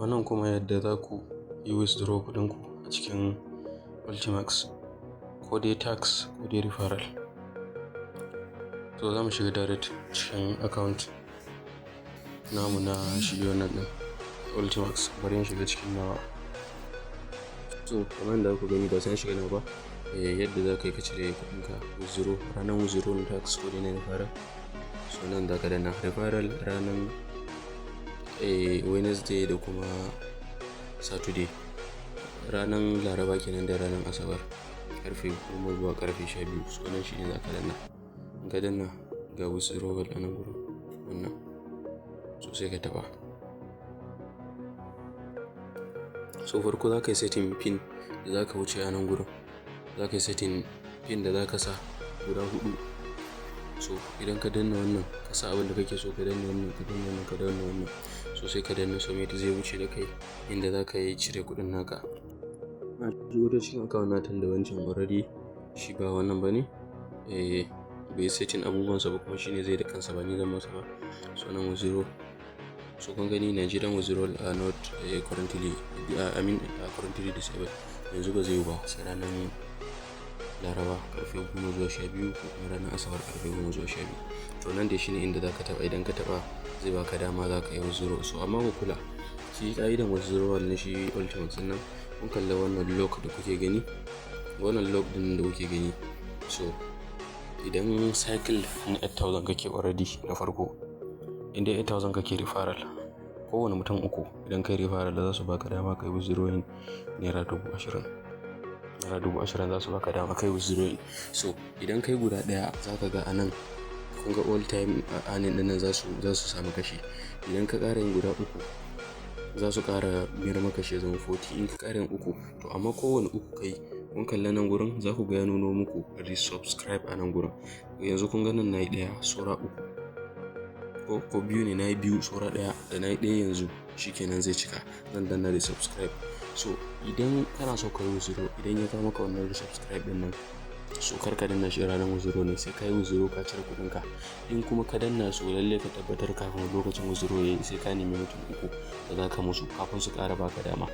Wannan kuma yadda za ku yi withdraw kuɗinku a cikin Ultimax, ko dai task ko dai referral. So za mu shiga direct cikin account namu na shi wannan ɗin Ultimax. Bari in shiga cikin nawa. So kamar yadda kuka gani, ba sai an shiga nawa ba. Yadda za ka yi ka cire kuɗinka withdraw, ranar withdraw na task ko dai na referral. So nan za ka danna referral ranar Wednesday da kuma Saturday. Ranar Laraba kenan da ranar Asabar, karfe 10 zuwa karfe 12. So nan shine za ka danna. In ka danna, ga withdrawal a nan gurin wannan. So sai ka taɓa. So farko za ka yi setting pin da za ka wuce a nan gurin. Za ka yi setting pin da za ka sa guda huɗu. So idan ka danna wannan, ka sa abin da kake so, ka danna wannan, ka danna wannan, ka danna wannan. So sai ka danna submit, zai wuce da kai inda za ka yi cire kuɗin naka. Na shigo ta cikin account na, tunda wancan already shi ba wannan ba ne. Bai setting abubuwansa ba, kuma shine zai da kansa, ba ni zan masa ba. So nan withdraw. So kun gani, Nigerian withdrawal are not currently, I mean, currently disabled. Yanzu ba zai yiwu ba sai ranar Laraba karfe 10 zuwa 12 ko kuma ranar Asabar karfe 10 zuwa 12. To nan dai shine inda za ka taɓa. Idan ka taɓa, zai baka dama za ka yi withdraw. So amma ku kula, shi ƙa'idan withdrawal na shi Ultimax ɗin nan, kun kalla wannan lock da kuke gani, wannan lock ɗin da kuke gani. So idan cycle na 8000 kake already na farko, in dai 8000 kake referral, kowane mutum uku idan kai referral za su baka dama kai withdrawing ₦20,000. ₦20,000 za su baka dama kai withdrawing. So idan kai guda ɗaya, za ka ga a nan kun ga all time earning ɗin nan za su samu kashi. Idan ka ƙara yin guda uku, za su ƙara mayar maka shi ya zama 40 in ka ƙara yin uku. To amma kowane uku kai, kun kalla nan gurin, za ku ga ya nuno muku resubscribe a nan gurin. Yanzu kun ga nan nayi ɗaya, saura uku. Ko biyu ne, nayi biyu, saura ɗaya. Da nayi ɗaya yanzu, shikenan zai cika. Zan danna resubscribe. So idan kana so ka yi withdraw, idan ya kawo maka wannan resubscribe ɗin nan, so kar ka danna shi ranar withdraw ne, sai ka yi withdraw ka cire kuɗinka. In kuma ka danna, so lallai ka tabbatar kafin lokacin withdraw yayi sai ka nemi mutum uku da za ka musu kafin su ƙara baka dama.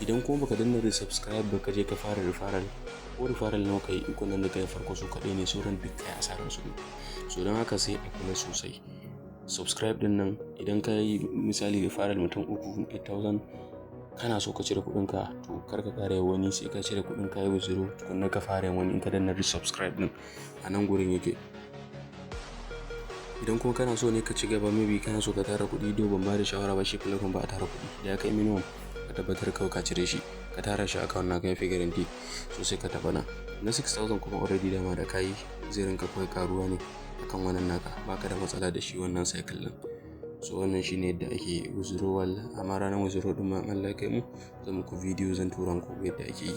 Idan kuma baka danna resubscribe ba, ka je ka fara referral, ko referral nawa ka yi, ukun nan da ka yi farko su kaɗai ne, sauran duk kai asarar su ne. So don haka sai a kula sosai. Subscribe ɗin nan, idan ka yi misali referral mutum uku 8000, kana so ka cire kuɗinka, to kar ka ƙara wani sai ka cire kuɗin, ka yi withdraw tukunna ka fara yin wani in ka danna resubscribe ɗin a nan gurin yake. Idan kuma kana so ne ka ci gaba, maybe kana so ka tara kuɗi, do ban ba da shawara ba, shi platform ba a tara kuɗi. Da ya kai minimum, ka tabbatar kawai ka cire shi, ka tara shi account naka yafi guarantee. So sai ka taɓa nan. Na 6000 kuma already dama da ka yi, zai rinka kawai ƙaruwa ne akan wannan naka, baka da matsala da shi wannan cycle ɗin. So wannan shine yadda ake withdrawal, amma ranar withdraw ɗin ma in Allah ya kai mu, zan muku video, zan tura muku yadda ake yi.